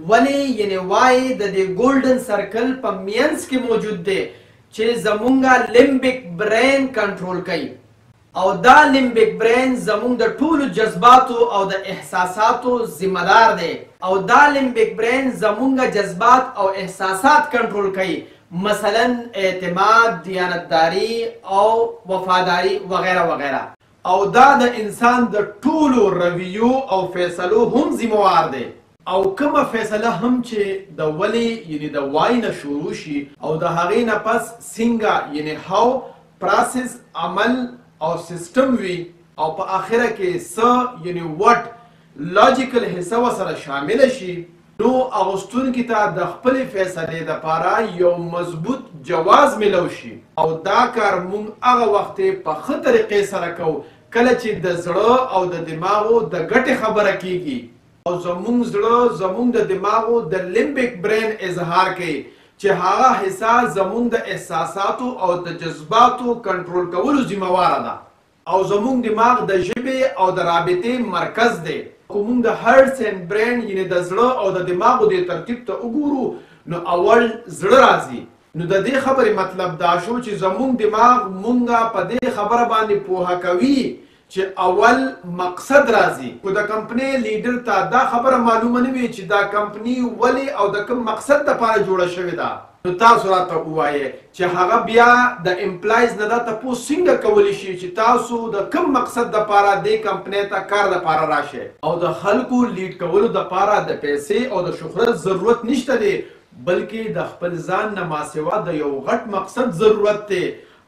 ولې یعنی why د دې golden circle په مینځ کې موجود دی چې زمونږه limbic brain کنټرول کوي، او دا limbic brain زمونږ د ټولو جذباتو او د احساساتو ذمہ دار دی، او دا limbic brain زمونږ جذبات او احساسات کنټرول کوي، مثلا اعتماد، دیانتداری او وفاداری وغیرہ وغیرہ. او دا د انسان د ټولو رویو او فیصلو هم ذمہ وار دی. او کومه فیصله هم چې د ولې یعنی د why نه شروع شي او د هغې نه پس څنګه یعنی how process عمل او سیستم وي، او په آخره کې څه یعنی what logical حصه ورسره شامله شي، نو اغوستونکي ته د خپلې فیصلې دپاره یو مضبوط جواز میلو شي. او دا کار مونږ هغه وخت په ښه طریقې سره کوو کله چې د زړه او د دماغو د ګټې خبره کیږي، او زمونږ زړه زمونږ د دماغو د limbic brain اظهار کوي چې هغه حصه زمونږ د احساساتو او د جذباتو کنټرول کولو ذمه واره ده. او زمونږ دماغ د ژبې او د رابطې مرکز دی. که مونږ د hearts and brain یعنی د زړه او د دماغو د ترتیب ته وګورو نو اول زړه راځي. نو د دې خبرې مطلب دا شو چې زمونږ دماغ مونږه په دې خبره باندې پوهه کوي چې اول مقصد راځي. خو د کمپنۍ لیډر ته دا خبره معلومه نه وي چې دا کمپنی ولې او د کوم مقصد دپاره جوړه شوې ده، نو تاسو راته ووایئ چې هغه بیا د employees نه دا تپوس څنګه کولی شي چې تاسو د کوم مقصد دپاره دې کمپنۍ ته کار دپاره راشئ. او د خلکو lead کولو دپاره د پیسې او د شهرت ضرورت نشته دی، بلکې د خپل ځان نه ماسوا د یو غټ مقصد ضرورت دی.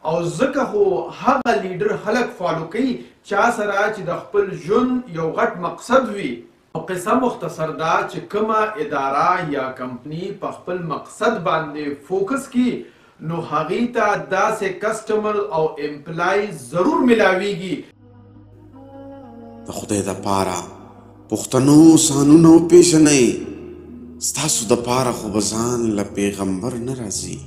او ځکه خو هغه لیډر خلک follow کوي چا سره چې د خپل ژوند یو غټ مقصد وي. او قصه مختصر ده چې کومه اداره یا کمپنی په خپل مقصد باندې focus کی، نو هغې ته داسې customer او employee ضرور ملاویږي. د خدای دپاره پښتنو ځانونه وپېژنئ، ستاسو دپاره خو به ځان له پیغمبر نه راځي.